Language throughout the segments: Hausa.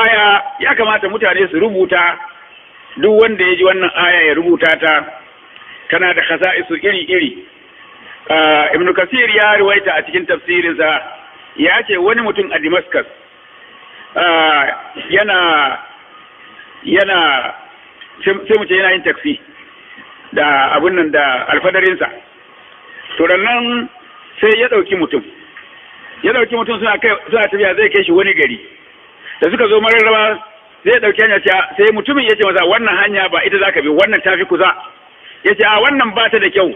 Aya ya kamata mutane su rubuta, duk wanda ya ji wannan aya ya rubuta ta, tana da khasa'isu iri-iri. Ibn Kasir ya riwaita a cikin tafsirinsa, ya ce wani mutum a Damascus yana sai mu ce yana yin taksi da abun nan da alfadarinsa. To nan sai ya ɗauki mutum, suna kai, suna tafiya, zai kai shi wani gari. Da suka zo mararraba, zai ɗauki hanya, sai mutumin ya ce masa, "Wannan hanya ba ita zaka bi, wannan tafi kusa." Ya ce, "A, wannan ba ta da kyau,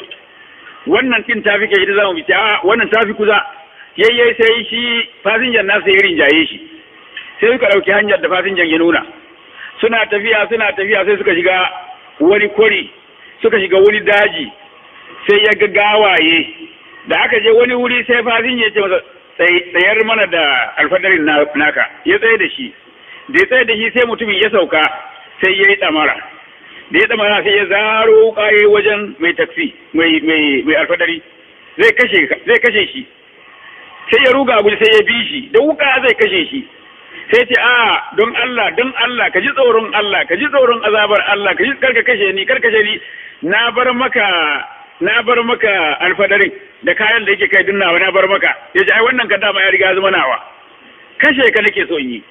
wannan ɗin tafi kyau, ita za mu bi." "A, wannan tafi kusa." Yayyai, sai shi fasinjan nasa ya rinjaye shi, sai suka ɗauki hanyar da fasinjan ya nuna. Suna tafiya, suna tafiya, sai suka shiga wani kwari, suka shiga wani daji, sai ya ga gawaye. Da aka je wani wuri, sai fasinja ya ce masa, "Tsayar mana da alfadarin naka." Ya tsaye da shi. Da ya tsaye da shi, sai mutumin ya sauka, sai ya yi ɗamara. Da ya ɗamara, sai ya zaro wuƙa wajen mai taksi, mai alfadari, zai kashe shi. Sai ya ruga abu, sai ya bi shi da wuka, zai kashe shi. Sai ce, "A, don Allah, don Allah, ka ji tsoron Allah, ka ji tsoron azabar Allah, ka ji karka kashe ni, karka kashe ni. Na bar maka alfadarin da kayan da yake kai duk nawa, na bar maka." Ya ce, "Ai wannan ka dama ya riga zama nawa, kashe ka nake so in yi."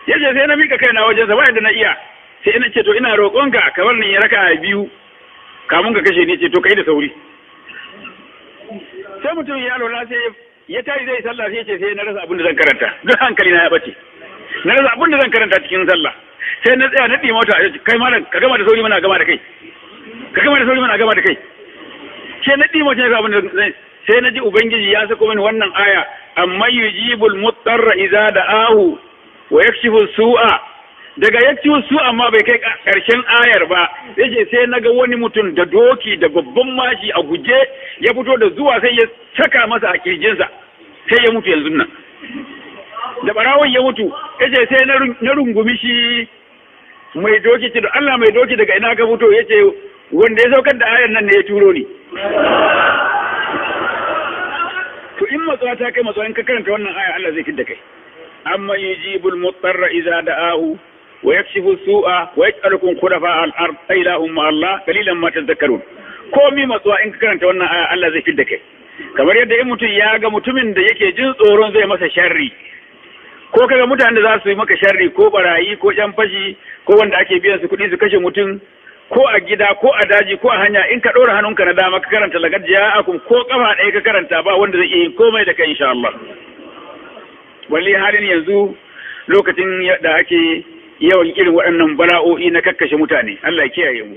Ya ce, "Sai na mika kaina wajen sa, ba da na iya. Sai ina ce, to ina roƙonka ka bar ni raka biyu kamun ka kashe ni." Ce, "To kai da sauri." Sai mutum ya lola, sai ya tashi zai sallah. Sai ce, "Sai na rasa abin da zan karanta, duk hankali na ya bace, na rasa abin da zan karanta cikin sallah. Sai na tsaya na ɗi mota. Kai malam, ka gama da sauri mana gama da kai, ka gama da sauri mana gama da kai. Sai na ɗi mota abin da zan, sai na ji Ubangiji ya sako mini wannan aya: amman yujibul mutarra idza da'ahu wa yakshifu su'a. Daga yakshifu su'a amma bai kai karshen ayar ba." Yace, "Sai naga wani mutum da doki da babban mashi a guje ya fito da zuwa, sai ya saka masa a kirjinsa, sai ya mutu yanzu nan." Da barawon ya mutu, yace, "Sai na rungumi shi mai doki, ce, da Allah mai doki, daga ina ka fito? Yace, wanda ya saukar da ayar nan ne ya turo ni." To in matsuwa ta kai matsuwa, in ka karanta wannan aya, Allah zai fidda kai. Amma yujibul mutarra idza da'ahu wa yakshifu su'a wa yaj'alukum khulafa al-ard, ilahum ma Allah, qalilan ma tadhakkarun. Komi matsuwa, in ka karanta wannan aya, Allah zai fidda kai. Kamar yadda in mutum ya ga mutumin da yake jin tsoron zai masa sharri, ko kaga mutanen da za su yi maka sharri, ko barayi, ko yan fashi, ko wanda ake biyan su kuɗi su kashe mutum, ko a gida, ko a daji, ko a hanya, in ka ɗora hannunka na dama ka karanta laqad ja'akum, ko kafa ɗaya ka karanta, ba wanda zai iya yin komai da kai, insha Allah. Walli halin yanzu, lokacin da ake yawan irin waɗannan bala'o'i na kakkashe mutane, Allah ya kiyaye mu.